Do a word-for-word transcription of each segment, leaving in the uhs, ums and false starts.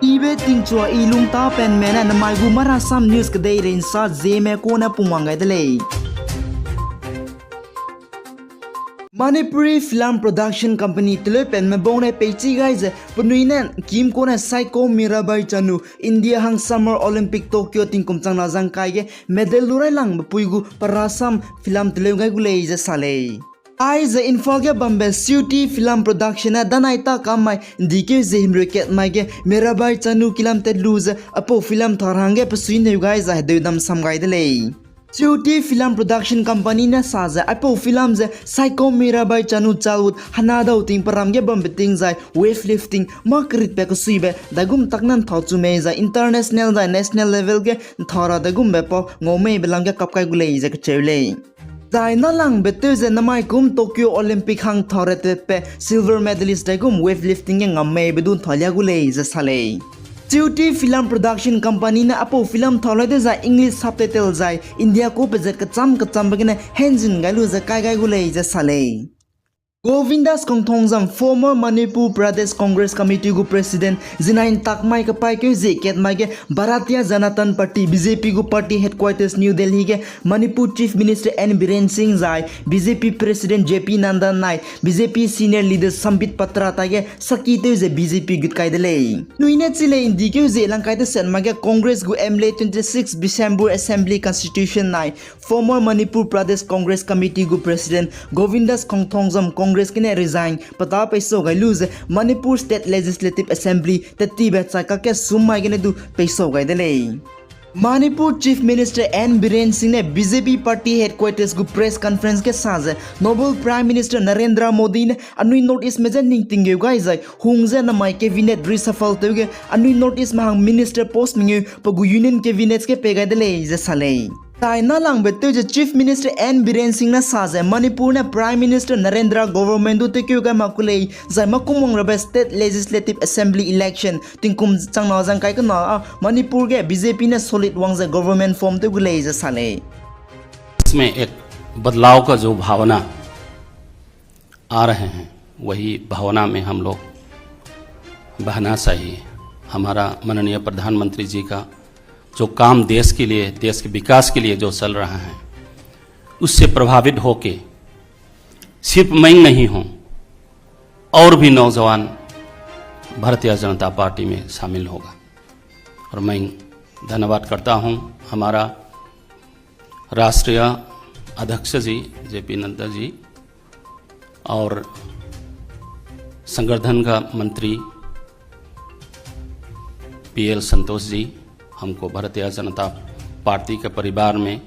Ibe tingchua i lungta penme ne namai gu Marasam News kedei reinsa Zeme kone pungwang gai de lei. Manipuri Film Production Company teleu penme bau ne peichi gai ze penui ne kim kone Saiko Mirabai Chanu India hang Summer Olympic Tokyo tingkum changna zangkai ge medal lu railangbe pui gu Parasam film teleu gai gu lei ze sa lei. Aize Imphal ge bambe Cutie Film Production ne danai ta kam mai ndikeu ze himreu kat mai ge Mirabai Chanu kilam tet lu ze aipau film tha ra hangge pesui neu gai zai hedeu dam sam gai de lei. Cutie Film Production Company ne sa ze aipau film ze Saiko Mirabai Chanu Childhood hena dau ting peram ge bambe ting zai weightlifting mâ keritbe kesuibe daigum tak ne nthau chu mei zai international zai national level ge nthau ra daigumbe pau ngau meibe lam ge kap kai gu lei ze kecheu lei. Zai nâlangbe tew ze namai kum Tokyo Olympic hang nthau re tetbe silver medalist daigum weightlifting ge ngam meibe du nthau lia gu lei ze sa lei. Cutie Film Production Company ne aipau film nthau lai de zai English subtitle zai India ku pezat kecham kechambe gene henzin gai lu ze kai gai gu lei ze sa lei. Govindas Kongthongjam, former Manipur Pradesh Congress Committee gu President, zinai ntak mai kepaîkeu zie kat mai ge Bharatiya Janata Party, B J P gu party headquarters New Delhi ge Manipur Chief Minister N Biren Singh zai B J P President J P Nadda nai B J P senior leader Sambit Patra taige sakitew ze B J P gut kai de lei. Nui ne chi lei ndikeu zie langkai teset mai ge Congress gu M L A twenty-six Bishnupur Assembly Constituency nai former Manipur Pradesh Congress Committee gu President Govindas Kongthongjam Congress gene resign peta peisau gai lu ze Manipur State Legislative Assembly tettibe chai kakge sum mai gene du peisau gai de lei. Manipur Chief Minister N Biren Singh ne B J P party headquarters gu press conference ge sa ze Noble Prime Minister Narendra Modi ne anui North East me je ning tinggeu gai zai hung ze namai cabinet reshuffle tew ge anui North East me hang minister post mengeu pe gu Union Cabinets ge pei gai de lei ze sa lei. Zai nâlangbe tew ze Chief Minister N Biren Singh ne sa ze Manipur ne Prime Minister Narendra government du tewkeu gai mak ku lei, zai makumwang rabe State Legislative Assembly election tingkum changna zangkai kena a Manipur ge B J P ne solid wang ze government form tew gu lei ze sa lei. इसमें एक बदलाव का जो भावना आ रहे हैं, वही भावना में हम लोग बहना चाहिए। हमारा माननीय प्रधानमंत्री जी का जो काम देश के लिए, देश के विकास के लिए जो चल रहा है, उससे प्रभावित होके सिर्फ मैं नहीं हूं, और भी नौजवान भारतीय जनता पार्टी में शामिल होगा। और मैं धन्यवाद करता हूं हमारा राष्ट्रीय अध्यक्ष जी जे पी नड्डा जी और संगठन का मंत्री पी एल संतोष जी, हमको भारतीय जनता पार्टी के परिवार में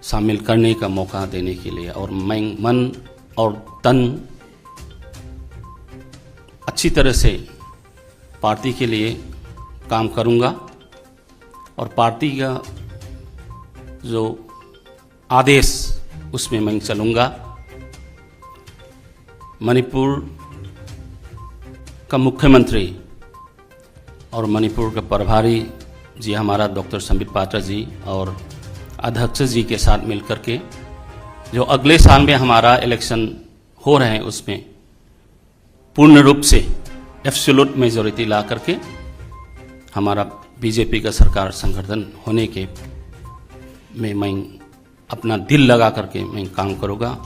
शामिल करने का मौका देने के लिए, और मैं मन और तन अच्छी तरह से पार्टी के लिए काम करूंगा और पार्टी का जो आदेश, उसमें मैं चलूंगा। मणिपुर का मुख्यमंत्री और मणिपुर का प्रभारी जी हमारा डॉक्टर संबित पात्रा जी और अध्यक्ष जी के साथ मिलकर के जो अगले साल में हमारा इलेक्शन हो रहे हैं, उसमें पूर्ण रूप से एब्सोल्यूट मेजोरिटी ला करके हमारा बीजेपी का सरकार संगठन होने के में मैं अपना दिल लगा करके मैं काम करूँगा।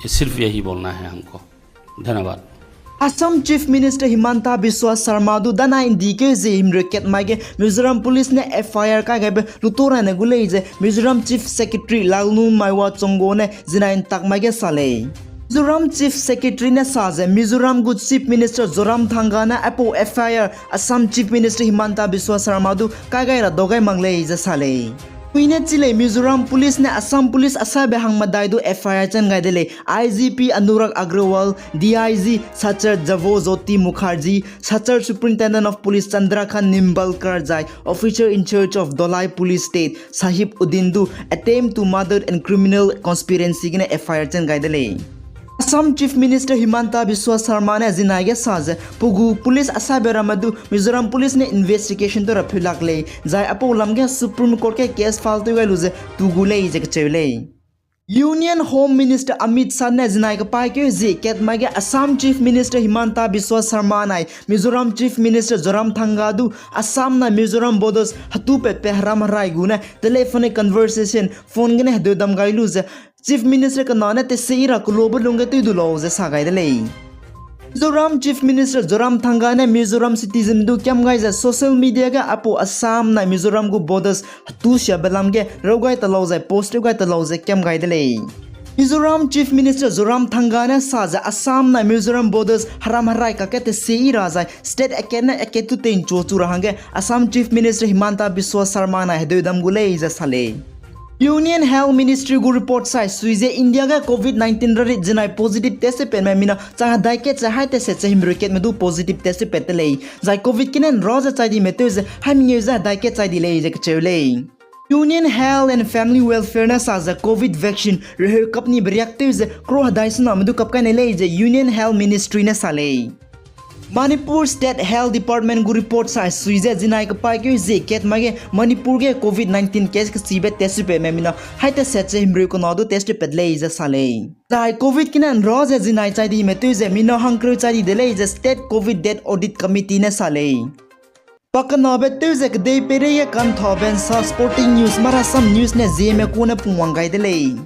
ये सिर्फ यही बोलना है हमको। धन्यवाद। Assam Chief Minister Himanta Biswa Sarma du danai ndi keu ze himreu kat mai ge Mizoram Police ne F I R kai gaibe luto raine gu lei ze Mizoram Chief Secretary Lalnumawa Chongo ne zinai ntak mai ge sa lei. Mizoram Chief Secretary ne sa ze Mizoram gu Chief Minister Zoramthanga ne aipau F I R Assam Chief Minister Himanta Biswa Sarma du kai gai ra dau gai mak lei ze sa lei. Pui ne chi lei Mizoram Police ne Assam Police asaibe hang medai du F I R chang gai de lei. I G P Anurag Agrawal, D I G Sachar Javo Jyoti Mukherjee, Sachar Superintendent of Police Chandrakant Nimbalkar zai Officer in Charge of Dholai Police State Sahib Uddin du attempt to murder and criminal conspiracy gene F I R chang gai de lei. Assam Chief Minister Himanta Biswa Sarma ne zinai ge sa ze, pe gu police asaibe ramme du Mizoram Police ne investigation tew ra pheu lak lei, zai aipau lam ge Supreme Court ge case file tew gai lu ze tu gu lei ze kacheu lei. Union Home Minister Amit Shah ne zinai kepaîkeu zie kat mai ge Assam Chief Minister Himanta Biswa Sarma nai Mizoram Chief Minister Zoramthanga du Assam nai Mizoram borders hetupatbe heram herai gu ne telephonic conversation phone gene hedeu dam gai lu ze Chief Minister kena ne tese i ra kelobe lungge tew du lau ze sa gai de lei. Mizoram Chief Minister Zoramthanga ne Mizoram citizen du kiam gai ze social media ge aipau Assam nai Mizoram gu borders hetu siabe lam ge rau gai ta lau zai post rau gai ta lau ze kiam gai de lei. Mizoram Chief Minister Zoramthanga ne sa ze Assam nai Mizoram borders heram herai kakge tese i ra zai state akat ne akat tu tei nchu chu ra hangge Assam Chief Minister Himanta Biswa Sarma nai hedeu dam gu lei ze sa lei. Union Health Ministry gu report sai sui ze India ge covid nineteen rarit zinai positive test tewpatme mina chang hedai kat ze hai teset ze himrui katme du positive test tewpat de lei. Zai covid kenen ra ze chai dime tew ze hai mengeu ze hedai kat chai di lei ze kecheu lei. Union Health and Family Welfare ne sa ze covid vaccine reheu kap ni beriak tew ze crore hedai sename du kap kai ne lei ze Union Health Ministry ne sa lei. Manipur State Health Department gu report sai sui ze zinai kepaîkeu zie kat mai ge Manipur ge covid nineteen case kechibe test tewpatme mina hai teset ze himrui kena du test tewpat lei ze sa lei. Zai covid kenen ra ze zinai chai dime tew ze mina hangkereu chai di de lei ze State Covid Death Audit Committee ne sa lei. Pakenabe tew ze kedei peirei ge kanthabe nsa sporting news marasam news ne zieme ku ne pungwang gai de lei.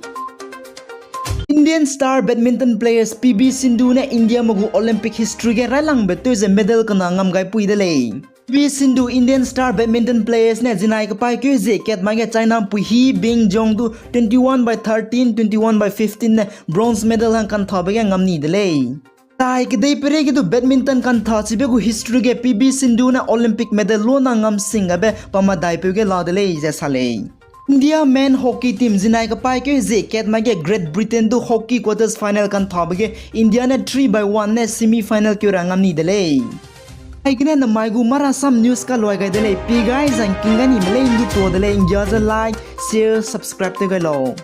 Indian star badminton players P V Sindhu ne Indiame gu Olympic history ge railangbe tew ze medal kena ngam gai pui de lei. P V Sindhu, Indian star badminton players ne zinai kepaîkeu zie kat mai ge China mpui He Bingjiang du twenty-one by thirteen, twenty-one by fifteen ne bronze medal hang kanthabe ge ngam ni de lei. Zai kedei peirei ge du badminton kantha chibe gu history ge P V Sindhu ne Olympic medal lona ngam sing gabe pa madaipeu ge la de lei ze sa lei. India men hockey team zinai kepaîkeu zie kat mai ge Great Britain du hockey quarters final kanthabe ge India ne three by one ne semi final keu ra ngam ni de lei. Aigene namai gu marasam news kaluai gai de lei, pie gai zangking gai nime lei ndu tuâ de lei, nggia ze like, share, subscribe tew gai lau.